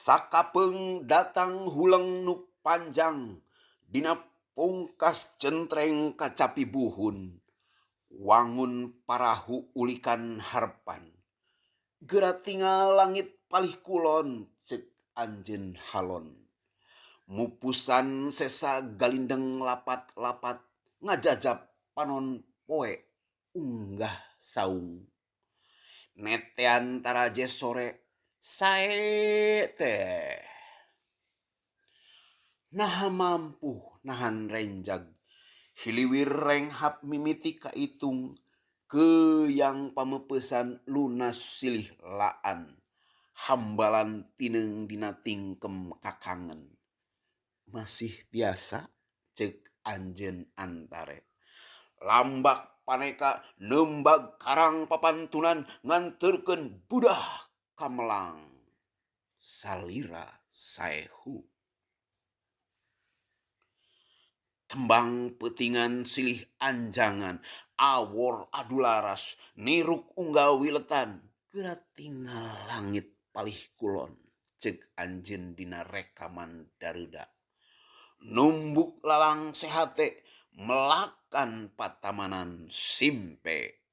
Sakapeung datang huleng nu panjang dina pungkas centreng kacapi buhun. Wangun parahu ulikan harepan. Geura tingal langit palih kulon ceuk anjeun halon. Mupusan sesa galindeng lapat-lapat ngajajap panon poe unggah saung. Netean taraje sore sae teh. Naha mampuh nahan renjag hiliwir renghap mimiti kaitung keuyang pameupesan lunas silih laan hambalan tineung dina tingkem kakangen. Masih tiasa ceuk anjeun antare. Lambak paneka nembag karang papantunan nganteurkeun budah kamelang salira saehu. Tembang peutingan silih anjangan awor adu laras niruk unggal wiletan geura tingal langit palih kulon ceuk anjeun dina rekaman dareuda. Numbuk lalangse hate melakan patamanan simpe.